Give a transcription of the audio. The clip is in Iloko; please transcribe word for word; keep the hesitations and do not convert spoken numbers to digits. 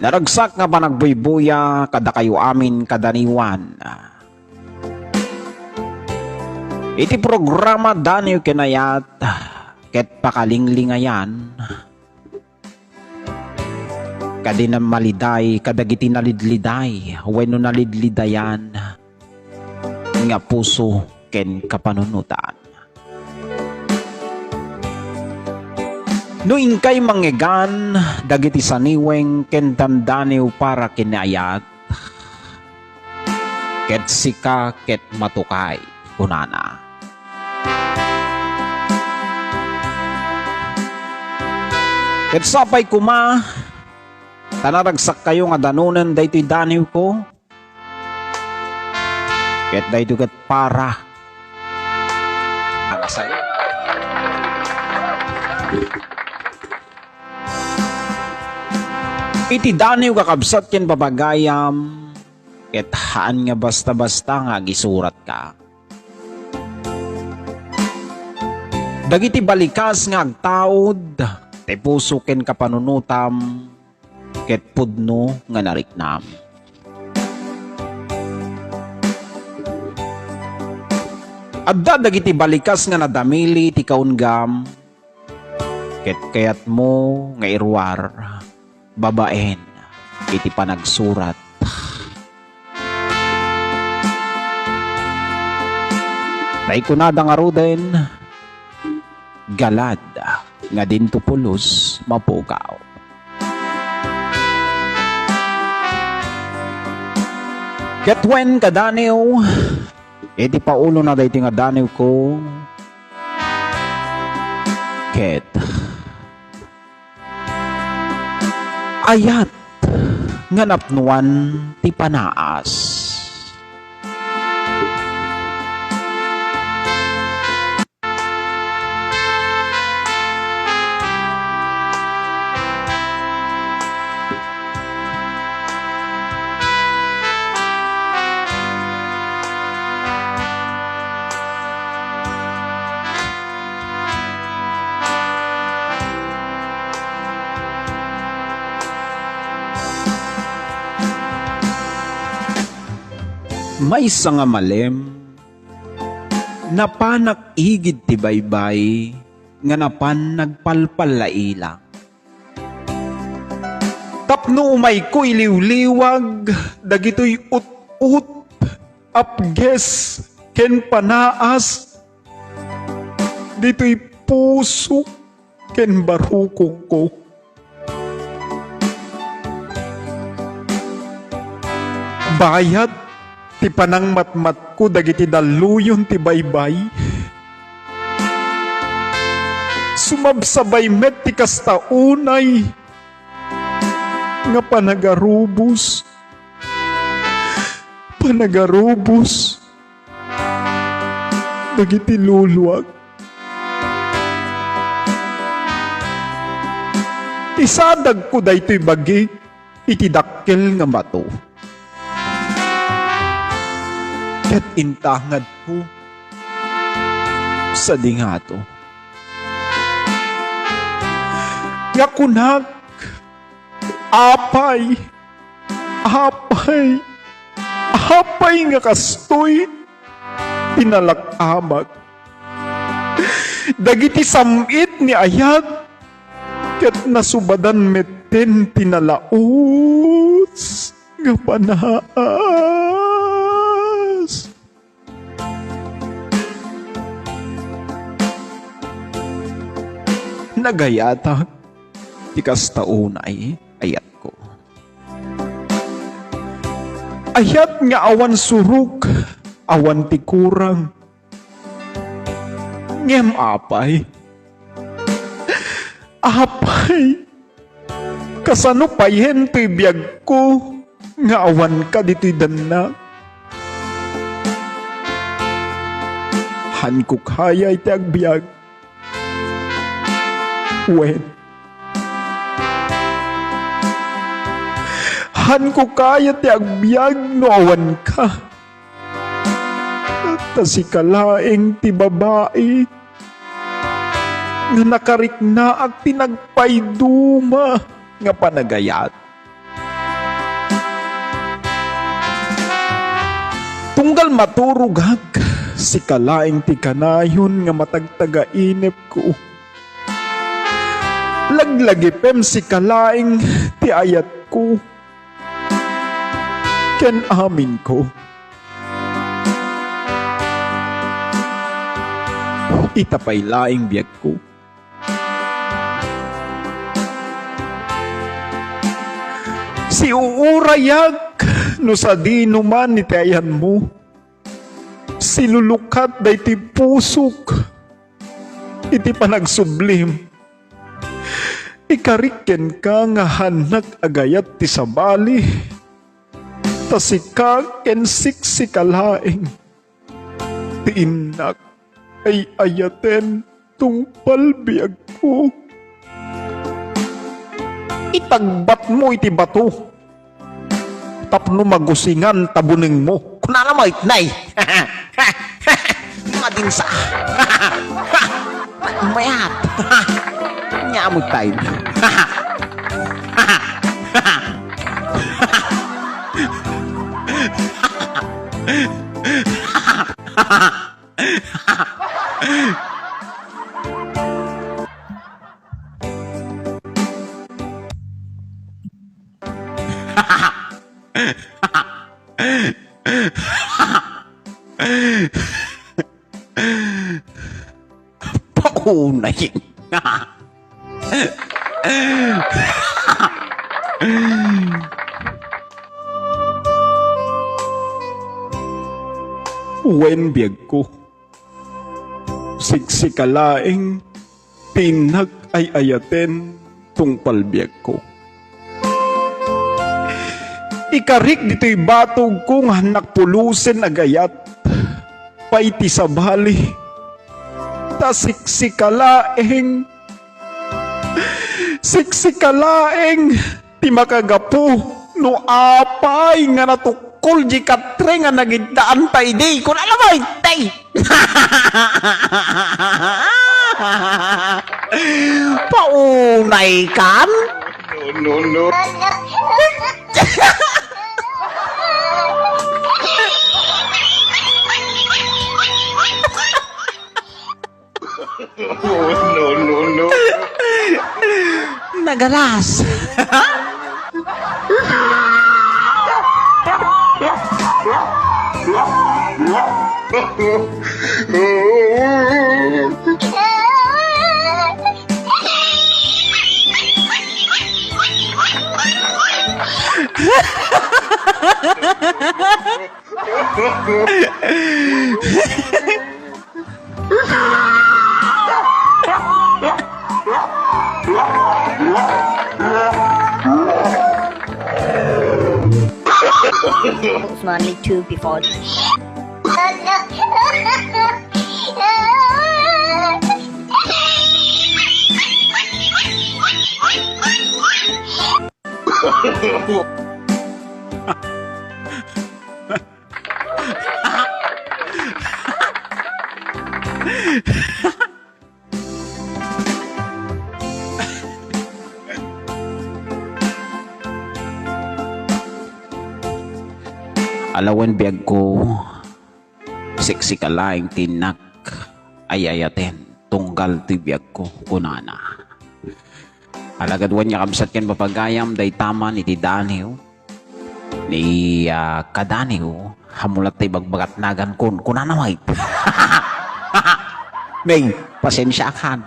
Naragsak nga panagbuybuya kadakayo amin kadaniwan. Iti programa Daniw ken Ayat ket Pakalinglingayan, kadi namaliday kadagiti nalidliday wenno nalidlidayan nga puso ken kapanunotan. No inkay mangngegan dagiti saniweng ken dandaniw para ken ni Ayat, ket sika ket matukay, kunana. Ket sapay koma, ta naragsakkayo nga danonen daytoy daniwko, ket daytoy ket para. Ang asay. Iti daniw, kakabsat ken papagayam, ket haan nga basta-basta nga agisuratka. Dagiti balikas nga agtaud ti puso ken kapanunotam, ket pudno nga nariknam. Adda dagiti balikas nga nadamili ti kaunggam, ket kayatmo nga iruar babaen iti panagsurat. Naikunada ngaruden, galad nga dinto pulos mapukaw. Ket wen kadaniw, iti paulona daytoy nga daniwko, ket ayat nga napnuan ti panaas. Maysa nga malem, napanak igid ti baybay nga napan nagpalpallaila. Tapno umayko iliwliwag dagitoy ut-ot, apges, ken panaas ditoy pusok ken barukongko. Bayat ti panangmatmatko dagiti dalluyon ti baybay, sumabsabay met ti kasta unay nga panagarubos, panagarubos dagiti luluak. Isadagko daytoy bagik iti dakkel nga bato, ket intangadko sadi ngato nga kunak, Apay, apay, apay nga kastoy ti nalak-amak. Dagiti sam-it ni Ayat ket nasubadan metten ti nalaus nga panaas. Nagayatak ti kasta unay, Ayatko. Ayat nga awan surok, awan ti kurang. Ngem apay, apay, kasano payen toy biagko nga awanka ditoy dannak? Hanko kaya iti agbiag? Wen, hanko kaya ti agbiag no awanka? Ta sika laeng ti babai nga nakariknaak ti nagpayduma nga panagayat. Tunggal maturogak, sika laeng ti kanayon nga matagtagainepko. Laglagipem, sika laeng ti ayatko ken aminko. Ita pay laeng biagko. Siuurayak no sadino man iti ayanmo. Silulukat daytoy pusok iti panagsublim. Ikarik kenka nga hannak agayat ti sabali, ta sika ken siksika laeng ti innak ay ayaten tungpal biagko. Itagbatmo iti bato tapno magusingan ta bunengmo. Kunana met, nay. Madinsa. Mayat. Nya met tayo. Paunay. Wen, biagko. Siksika laeng ti innak ay ayaten tungpal biagko. Ikarik ditoy batogko nga hannak pulosen agayat pay ti sabali. Ta siksika laeng, siksika laeng ti makagapu no apay nga natukkol di katre nga nagiddaanta idi. Kunana met, tay. Paunay kan? No, no, no. No, no, no. Nagalas. Only two before. Ala wen, biagko, siksika laeng ti innak ay ayaten tunggal ti biagko, kunana. Alagad wen nga kabsat ken papagayam, dayta man iti daniw ni, ah, kadaniw, hammulat ta ibagbagatnagan kun, kunana met. Nay, pasensiakan.